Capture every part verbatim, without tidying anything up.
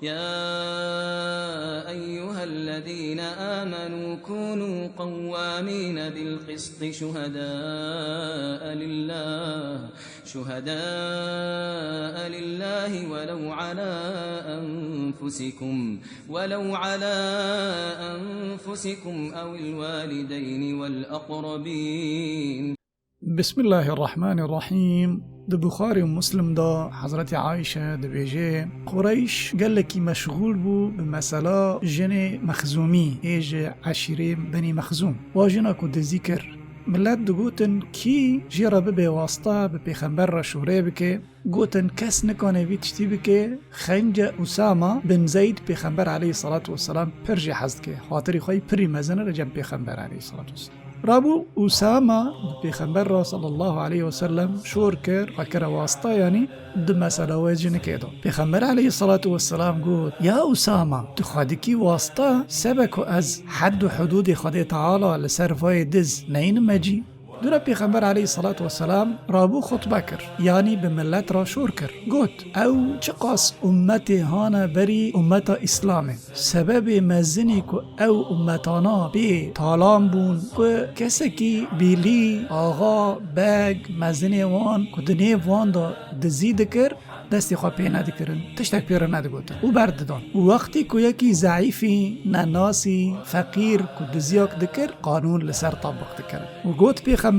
يا أيها الذين آمنوا كونوا قوامين بالقسط شهداء لله، شهداء لله ولو على أنفسكم، ولو على أنفسكم أو الوالدين والأقربين. Bismillahirrahmanirrahîm. Di Buxarî û Muslim de Hezretî Ayşe dibêje, Qureyş gelekî meşxûl bû bi mesela jinê Mexzûmî, ê ji eşîrê Benî Mexzûm. Wa jina ku dizî kir, milet digotin, kî jê re bibe wasta bi pêxember re şûrê bike, gotin, kes nikane vî tiştî bike, xence Usama bin Zeyd pêxember aleyhissalatu vesselam pir jê hez dike. Xatirî xwe yî pirî mezin e li cem pêxember aleyhissalatu vesselam. Rabû Usama bi pêxember re sallallahu aleyhi ve sellem şor kir, xwe kire wasta, yanî di mesela wê jinikê de. Pêxember aleyhissalatu vesselam got, ya Usama, tu xwe dikî wasta, sebe ku ez hed û hudûdê Xwedê Teala li ser vayê diz neyînime cî? Dûra Pêxember aleyhissalatu vesselam rabû xutbe kir, yanî bi milet re şor kir. Got, ew çiqas ummetê hane berî ummeta Îslamê. Sebebê mezinî ku ew ummetana pê talan bûn, ku kesekî bîlî, axa, beg, mezinê wan ku di nêv wan de dizî dikir, destê xwe pê nedikirin, tiştek pê re nedigotin û berdidan. Û wextî ku yekî zeîfî, nenasî, feqîr ku diziyak dikir, qanûn li ser tabiq dikirin. Û got pêxember,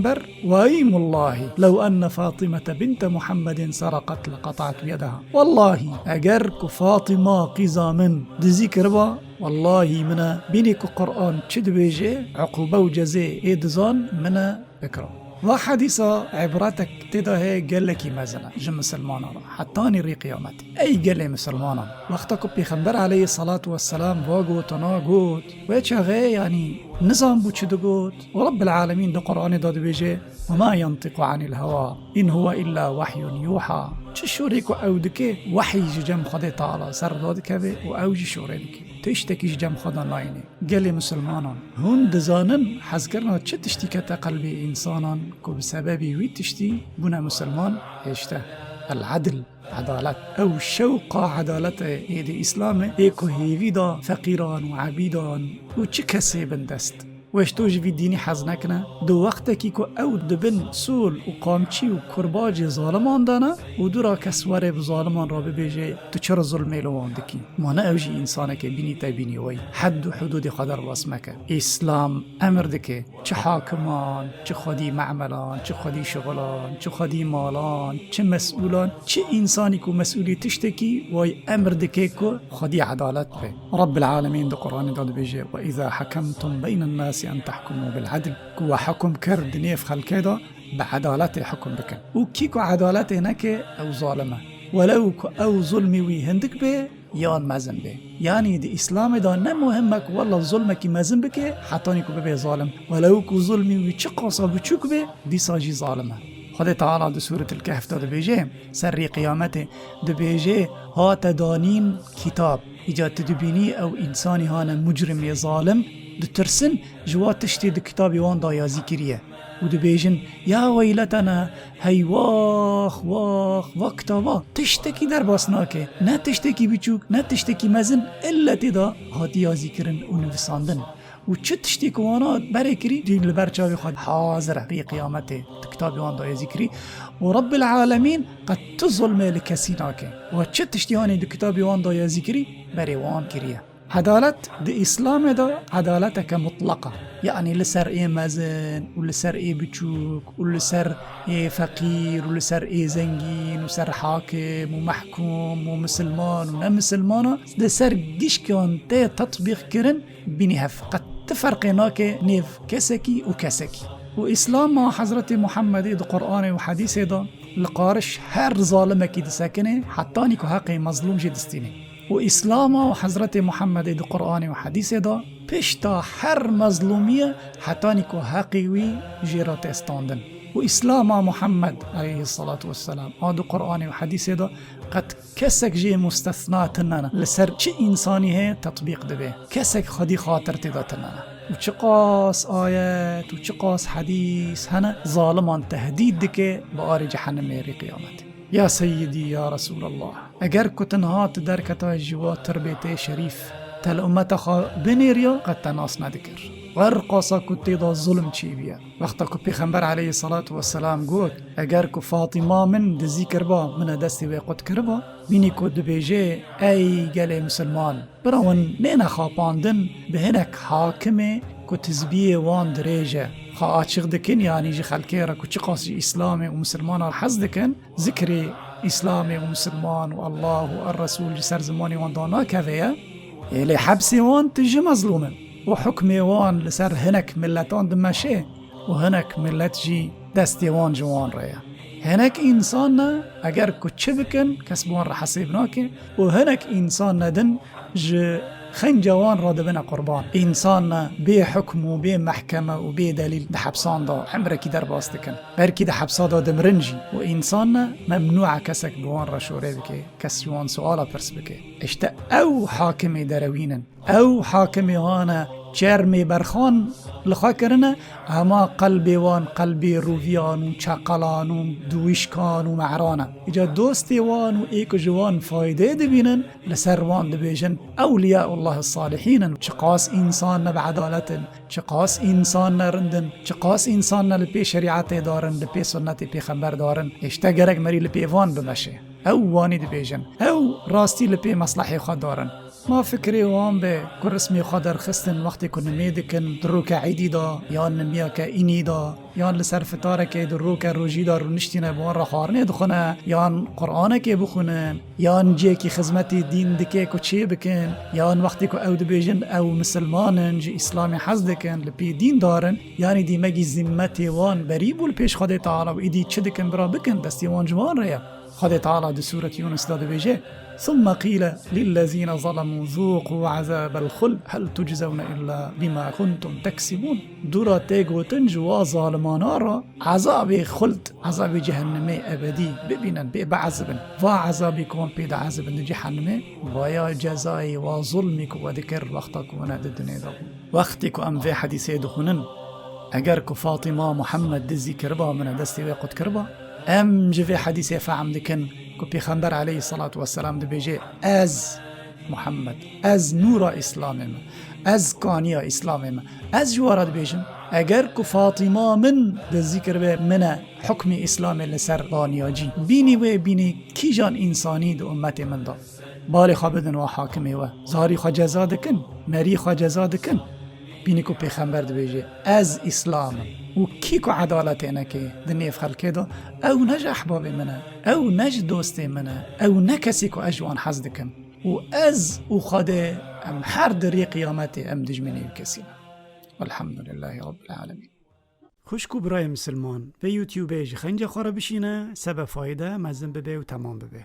وأيم الله لو أن فاطمة بنت محمد سرقت لقطعت يدها. Wellahî, eger ku Fatima qîza min dizî kiriba, wellahî min e, bînî ku Quran çi dibêje, uqûbe û cezê ê dizan min e bikira. Va hedîsa îbretek tê de heye gelekî mezin e ji misilmanan re, hetanî rê qiyametê. Ey gelê misilmanan, wexta ku Pêxember aleyhissalatu vesselam va gotana got, wê çaxê, yanî, nizanbû çi digot. Û Rabbil Alemîn di Quranê de dibêje, وما ينطق عن الهوى إن هو إلا وحي يوحى. Çi şorê ku ew dike, wehî ji cem Xwedê Teala ser dadikeve û ew jî şorê dike. Tiştekî ji cem xwe de nayîne. Gelê misilmanan, hûn dizanin hezkirina çi tiştî kete qelbê însanan ku bi sebebî wî tiştî bûne misilman? Hêşte. El-edl, edalet. Ew şewqa edaletê ê di Îslamê, ê ku hêvî da feqîran û ebîdan û çi kesê bindest. Weş to ji vî dînî hez nekine, di wextekî ku ew di bin sol û qamçî û kurbacê zaliman de ne û dûra kes were bi zaliman re bibêje, tu çira zulmê li wan dikî? Ma ne ew jî însaneke bînî te bînî wey. Hed û hudûdê xwe derbas meke. Îslam emir dike, çi hakiman, çi xwedî me'melan, çi xwedî şixulan, çi xwedî malan, çi mes'ûlan, çi însanî ku mes'ûlî tiştekî, way emir dike ku xwedî edalet be. Rabbil Alemîn di Quranê de dibêje, وإذا حكمتم بين الناس أن تحكموا بالعدل. Ku we hukum kir di nêv xelkê de, bi edaletê hukum bikin. Û kî ku edaletê neke, ew zalim e. Welew ku ew zulmî wî hindik be, yan mezin be. Yanî di Îslamê de ne muhim e ku wela zulmekî mezin bike, hetanî ku bibe zalim. Welew ku zulmî wî çiqasa biçûk be, dîsa jî zalim e. Xwedê Teala di Sûretil Kehf de dibêje, ser rê qiyametê dibêje, hate danîn kitab. Îca tu dibînî ew însanî hane mucrimê zalim, ditirsin, ji wa tiştê di kitabê wan de yazî kiriye. Û dibêjin, ya weyletena, hey wax, wax, va kitaba, tiştekî derbas nake, ne tiştekî biçûk, ne tiştekî mezin, ille tê de hatî yazîkirin û nivisandin. Û çi tiştê ku wana berê kirî, dî li ber çavê xwe hazir e, rê qiyametê di kitabê wan de yazî kirî. Û Rabbil Alemîn qet tu zulmê li kesî nake. Û çi tiştî hanê di kitabê wan de yazî kirî, berê wan kiriye. Edalet di Îslamê de edaleteke mutleq e. Yanî li ser ê mezin û li ser ê biçûk û li ser ê feqîr û li ser ê zengîn û ser hakim û mehkûm û misilman û ne misilmana, li ser gişkan tê tetbîq kirin bînî hev. Qet ti ferqê nake nêv kesekî û kesekî. Û Îslama Hezretê Muhemmedê di Quranê û hedîsê de li qariş her zalimekî disekine, hetanî ku heqê mezlûm jê distîne. Û Îslama û Hezretê Muhemmedê di Quranê û hedîsê de pişta her mezlûmiyê hetanî ku heqê wî jê re tê standin. Û Îslama Muhammed aleyhissalatu vesselam a di Quranê û hedîsê de qet kesek jê mustesna tine ne. Li ser çi însanî heye tetbîq dibe. Kesek xwedî xatir tê de tine ne. Û çiqas ayet û çiqas hedîs hene zaliman tehdîd dike bi arê cehennemê rê qiyametê. Ya Seyyidî, ya Resûlallah, eger ku tu niha tu derketayê ji wa tirbê tê şerîf, te li ummeta xwe binêriya, qet te nas nedikir. Her qasa ku tê de zulm çêbûye. Wexta ku Pêxember aleyhisselatu vesselam got, eger ku Fatîma min dizî kiriba, min e destê wê qut kiriba, bînî ku dibêje, ey gelê misilman, bira wan nêne xapandin bi hinek hakimê ku tizbiyê wan dirêj e. Xwe açiq dikin, yanî ji xelkê re ku çiqas ji Îslamê û misilmana hez dikin, zikrê Îslamê û misilman û Allah û er Resûl ji ser zimanê wan danakeve ye. Ê lê hepsê wan tije mezlûm in û hukmê wan li ser hinek miletan dimeşe û hinek milet jî destê wan ji wan re ye. Hinek însan ne, eger ku çi bikin, kes bi wan re hesêb nake û hinek însan ne din ji xenca wan re dibine qurban. Însan ne bê hukm û bê mehkeme û bê delîl di hepsan de emrekî derbas dikin. Belkî di hepsa de dimirin jî. Û însan ne memnû e kesek bi wan re şorê bike, kes ji wan suala pirs bike. Îşte ew hakimê derewîn in. Ew hakimê wan e, çermê berxan li xwe kirine, hema qelbê wan qelbê rûviyan û çeqelan û diwîşkan û mehran e. Îca dostê wan û ê ku ji wan faydê dibînin, li ser wan dibêjin ewliyaullah salihîn in. Çiqas însan ne bi edalet in, çiqas însan ne rind in, çiqas însan ne li pê şerîetê darin, li pê sunnetê pêxember darin. Îşte gerek merî li pê van bimeşe. Ew wanî dibêjin. Ew rastî li pê meslehê xwe darin. Ma fikrê wan be ku rismê xwe derxistin wextê ku nimê dikin, di roke îdî de, yan nimiyeke înî de, yan li ser fitarekê di roke rojî de rûniştîne bi wan re xwarinê dixwine, yan Quranekê bixwinin, yan cihekî xizmetê dîn dike ku çê bikin, yan wextê ku ew dibêjin ew misilman in, ji Îslamê hez dikin, li pê dîn darin, yanî dîmegî zimmetê wan berî bû li pêş Xwedê Teala û îdî çi dikin bira bikin, destê wan ji wan re ye. Xwedê Teala di Sûret Yûnis de dibêje, ثم قيل للذين ظلموا ذوقوا عذاب الخلد هل تجزون إلا بما كنتم تكسبون. Dûra tê gotin ji wa zalimana re, ezabê xuld, ezabê cehennemê ebedî bibînin, bê biezibin. Va ezabê ku wan pê diezibin di cehennemê, vaya cezayê wa zulmî ku we dikir wexta ku hûn e di dinê de bûn. Wextê ku em vê hedîsê dixwînin, eger ku Fatîma Muhammed dizî kiriba, min e destê wê qut kiriba, em ji vê hedîsê fehm dikin ku Pêxember aleyhisselatu vesselam dibêje, ez Muhammed, ez nûra Îslamê me, ez kaniya Îslamê me. Ez ji we re dibêjim, eger ku Fatîma min dizî kiribe, min e hukmê Îslamê li ser daniya cî. Bînî wê, bînî kîjan însanî di ummetê min de. Balê xwe bidin wa hakimê we. Zarî xwe ceza dikin, merî xwe ceza dikin. Bînî ku Pêxember dibêje, ez Îslam im. Û kî ku edaletê neke di nêv xelkê de, ew ne ji ehbabê min e. Ew ne ji dostê min e. Ew ne kesî ku ez ji wan hez dikim. Û ez û Xwedê em her di rê qiyametê em dijminê wî kesî ne. Welhamdulillahî Rabbil Alemîn. Xwişk û birayê misilman, vê YouTubeê ji xenca xwe re bişîne, sebe fayde mezin bibe û temam bibe.